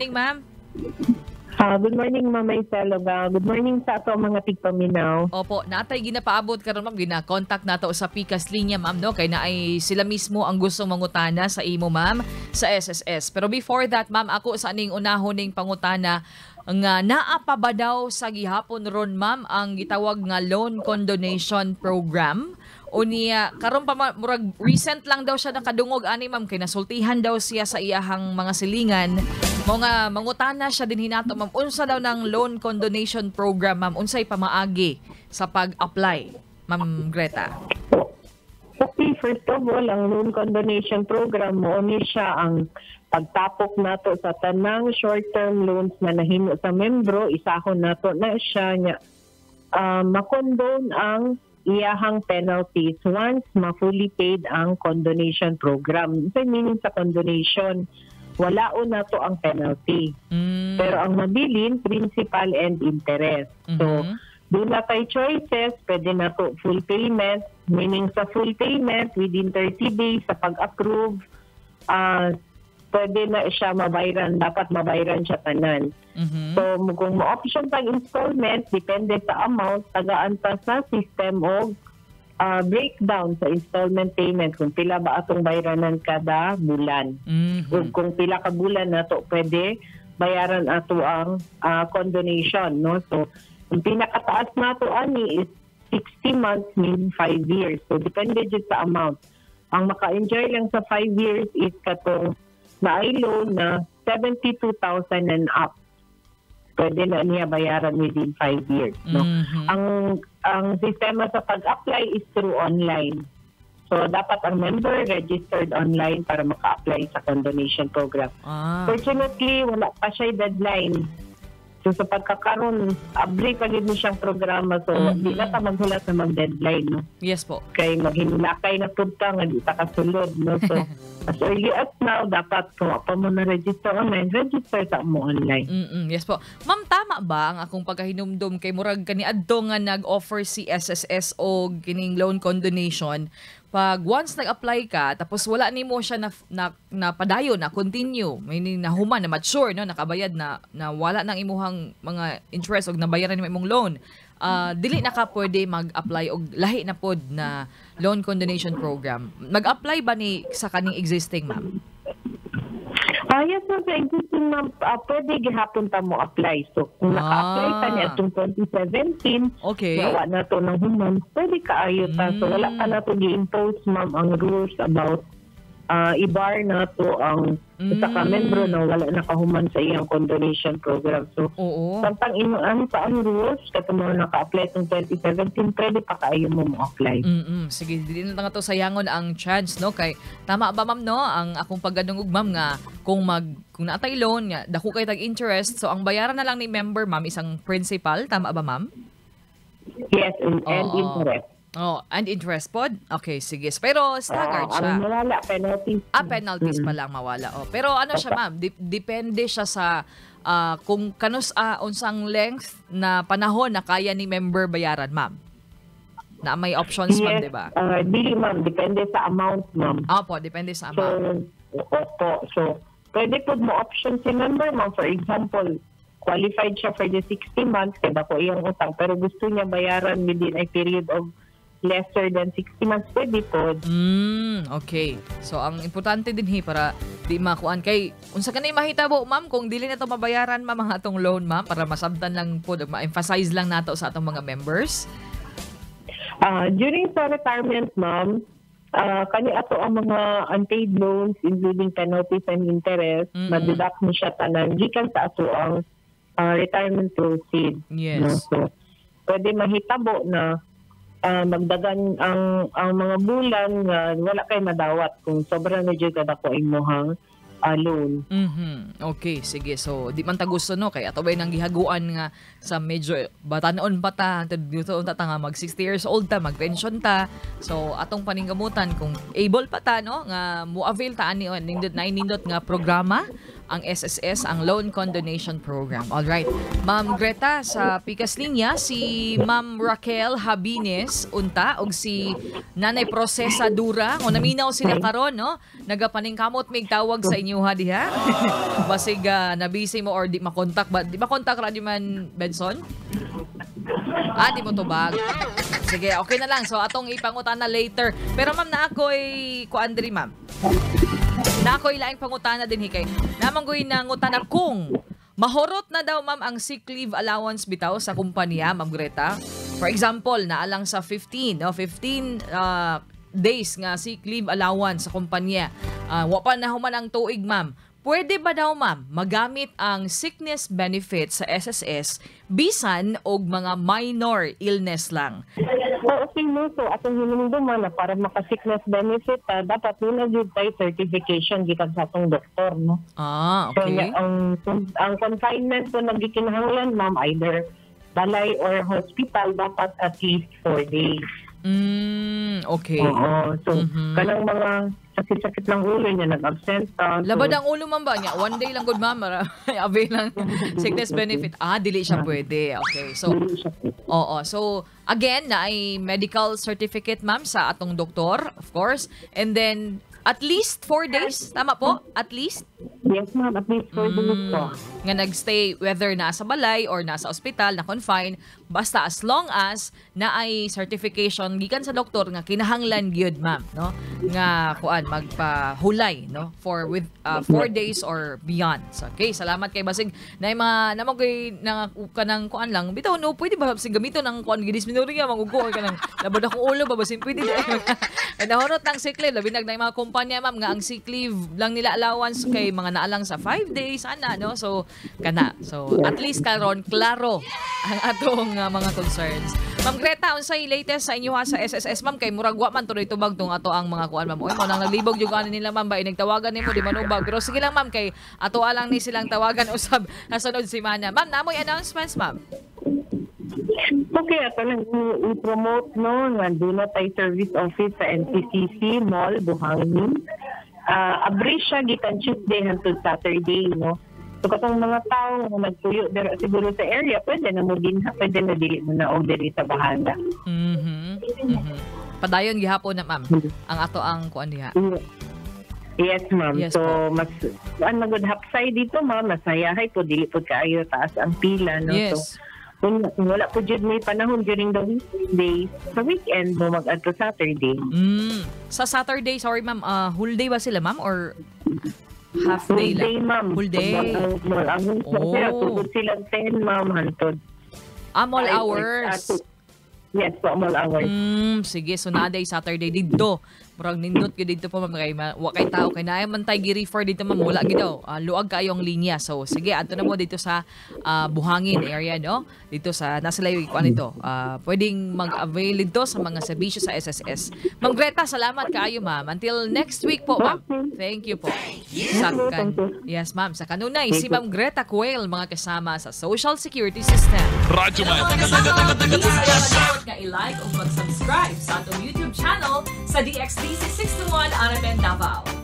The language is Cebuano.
Morning, ma'am. Good morning, Ma'am Maisel. Good morning sa ato mga tigpaminaw. Opo, natay ginapaabot karon, ma'am, gina-contact nato sa Pikas linya, ma'am, no, kay naay sila mismo ang gusto mangutana sa imo, ma'am, sa SSS. Pero before that, ma'am, ako sa aning unahon ning pangutana nga naa pa ba daw sa gihapon ron, ma'am, ang gitawag nga loan condonation program? Unya karon pa murag recent lang daw siya nakadungog ani, ma'am, kay nasultihan daw siya sa iyahang mga silingan. Mao nga mangutana siya din hinato, ma'am, unsa daw ng loan condonation program, ma'am, unsay pamaagi sa pag-apply, Ma'am Greta? Okay, first of all, ang loan condonation program mao ni siya ang pagtapok nato sa tanang short-term loans na nahimo sa membro, isahon nato na siya nya makondone ang iyahang penalties once ma-fully paid ang condonation program. Unsay meaning sa condonation? Wala nato ang penalty. Pero ang mabilin, principal and interest. So, duna tay choices, pwede na to full payment, meaning sa full payment, within 30 days sa pag-approve, pwede na siya mabayran, dapat mabayran siya tanan. So, kung mo-option tag installment, depende sa amount, tagaan ta sa system og breakdown sa installment payment kung pila ba atong bayranan kada bulan. Ug kung pila ka bulan nato pwede bayaran ato ang condonation, no? So ang pinakataas nato ani is 60 months, meaning 5 years. So depende jud sa amount. Ang maka-enjoy lang sa 5 years is katong naay loan na 72,000 and up. Pwede na niya bayaran within 5 years, no? Ang sistema sa pag-apply is through online. So dapat ang member registered online para maka-apply sa condonation program. Fortunately, wala pa siya deadline. So sa pagkakaroon, abri pa gid ni siyang programa. So di na ta maghulat na mag-deadline, no? Yes po. Kay maghinulakay na pud ka nga di ta kasulod, no? So as early as now, dapat kung pa mo na register online, register sa mo online. Yes po. Ma'am, tama ba ang akong pagkahinumdum kay murag kaniadto nga nag-offer si SSS og kining loan condonation, pag once nag-apply ka tapos wala nimo siya na padayon na continue, meaning nahuman na, mature, no, nakabayad na, na wala nang imuhang mga interest og nabayaran nimo imong loan, dili na ka pwede mag-apply og lahi na pod na loan condonation program? Mag-apply ba ni sa kaning existing, ma'am? Yes, ma'am, sa existing, ma'am, pwede gihapon ta mo apply. So, kung naka-apply ta niya atong 2017, wa na to nang human, pwede kaayo ta. So, wala pa na to gi-impose, ma'am, ang rules about i-bar na to ang usa ka membro na wala nakahuman sa iyang condonation program. So, samtang imo ano pa ang rules, katong mga naka-apply tong 2017, pwede pa kaayo mo mo-apply. Sige, dili na lang to sayangon ang chance, no, kay tama ba, ma'am, no, ang akong paggadungog, ma'am, nga kung naatay loan nga dako kay tag interest, so ang bayaran na lang ni member, ma'am, isang principal, tama ba, ma'am? Yes, and interest. Oh, and interest pod? Okay, sige. Pero staggered siya. Ang mawala, penalties. Ah, penalties pa lang mawala. Oh. Pero ano siya, ma'am, depende siya sa kung kanus unsang length na panahon na kaya ni member bayaran, ma'am. Na may options, ma'am, Yes, di ba? Dili, ma'am, depende sa amount, ma'am. Opo, depende sa So, amount. Opo. So, pwede po mo option si member, ma'am. For example, qualified siya for the 60 months, kaya dako iyang utang, pero gusto niya bayaran within a period of lesser than 60 months, pwede po. Okay. So ang importante din hi para di makuan kay unsa kanay mahitabo, ma'am, kung dili na to mabayaran, ma'am, ang atong loan, ma'am, para masabtan lang po, ma-emphasize lang nato sa atong mga members? During sa retirement, ma'am, kani ato ang mga unpaid loans, including penalties and interest, ma-deduct mo siya tanan gikan sa ato ang retirement proceeds. No? So, pwede mahitabo na magdagan ang mga bulan nga wala kay madawat kung sobra na jud kadako imuhang loan. Okay, sige. So, di man ta gusto, no, kay ato bay nang gihaguan nga sa medyo batanon pa ta hantod dito unta ta nga mag 60 years old ta, mag-pension ta. So, atong paningkamutan kung able pa ta, no, nga mo-avail ta ani nindot na nindot nga programa. Ang SSS, ang Loan Condonation Program. All right. Ma'am Greta, sa pikas linya, si Ma'am Raquel Habines unta og si Nanay Procesa Dura. Kung naminaw sila karon, no? Nagapaningkamot mig tawag sa inyo ha diha. Basig nabisi mo or di makontak ba? Di makontak ra di man, Benson? Ah, di mo tubag. Sige, okay na lang. So, atong ipangutana later. Pero ma'am, na ako'y kuan diri, ma'am. Na ako'y laing pangutana din hikay. Namang goy nangutana kung mahurot na daw, ma'am, ang sick leave allowance bitaw sa kumpanya, Ma'am Greta. For example, naalang sa 15, no? 15 days nga sick leave allowance sa kumpanya. Wa pa na human ang tuig, ma'am. Pwede ba daw, ma'am, magamit ang sickness benefit sa SSS bisan og mga minor illness lang? So, okay no. So, atong hinumduman na para maka-sickness benefit, dapat naa gyud tay certification gikan sa atong doktor, no? So, ang confinement po na gikinahanglan, ma'am, either balay or hospital, dapat at least 4 days. Oo. So, kanang mga sakit-sakit ng ulo niya, nag-absent ka. So, Labad ang ulo, ma'am, ba niya? One day lang gud, ma'am, mara avail lang sickness benefit. Ah, dili siya pwede. Okay. So, dili siya pwede. Oo. So, again, na ay medical certificate, ma'am, sa atong doktor, of course. And then, at least 4 days. Tama po? At least? Yes, ma'am. At least 4 days po. Nga nagstay whether nasa balay or nasa ospital na confine, basta as long as na ay certification gikan sa doktor nga kinahanglan gyud, ma'am, no, nga kuan magpahulay, no, for with 4 days or beyond. So, okay, salamat kay basig na mga namo kay na kanang kuan lang bitaw, no? Pwede ba basig gamiton ang kuan gidisminuria mangugo kanang labad akong ulo ba, basin pwede di ay nahurot ang sick leave, labi nag na mga kumpanya, ma'am, nga ang sick leave lang nila allowance kay mga naalang sa 5 days ana, no? So kana, so at least karon klaro ang atong mga concerns. Ma'am Greta, unsay latest sa inyo ha sa SSS, ma'am, kay murag wa man tuloy tubag tong ato ang mga kuan, ma'am? Oy, mo nang naglibog yung ano nila, ma'am, ba inigtawagan nimo di manubag, pero sige lang, ma'am, kay ato lang ni silang tawagan usab sa sunod semana. Ma'am, namoy announcements, ma'am? Okay, ato lang i-promote, no, nga duna tay service office sa NCCC Mall, Buhangin. Abri siya gikan Tuesday hangtod Saturday, no. So katong mga tao nga nagtuyo dira siguro sa area, pwede na mo dinha, pwede na dili mo na og diri sa bahada. Padayon gihapon na, ma'am, ang ato ang kuan diha. Yes, ma'am. Yes so, po. Mas, an magud hapsay dito, ma'am, masayahay po, dili po kaayo taas ang pila, no? So, kung wala po jud may panahon during the weekdays, sa weekend mo mag-adto Saturday. Sa Saturday, sorry ma'am, whole day ba sila, ma'am, or half day Whole lang? Day, ma'am. Whole day. Mall hours sila. Tugod silang 10, ma'am, hantod. Ah, mall Ay, hours. Yes po, mall hours. Sige, so naa day Saturday didto. Murag nindot gyud didto po, ma'am, kay wa kay tao kay naay man tay gi-refer dito, ma'am, wala gid daw. Luag kaayo ang linya. So sige, adto na mo dito sa Buhangin area, no? Dito sa nasa layo kuan ito. Pwedeng mag-avail dito sa mga serbisyo sa SSS. Ma'am Greta, salamat kaayo, ma'am. Until next week po, ma'am. Thank you po. Sa kan Yes, ma'am. Sa kanunay si Ma'am Greta Quail, mga kasama sa Social Security System. Radyo Man. Mga kasama, please ayaw nga i-like o mag-subscribe sa atong YouTube channel sa DXDC 61 RMN Davao.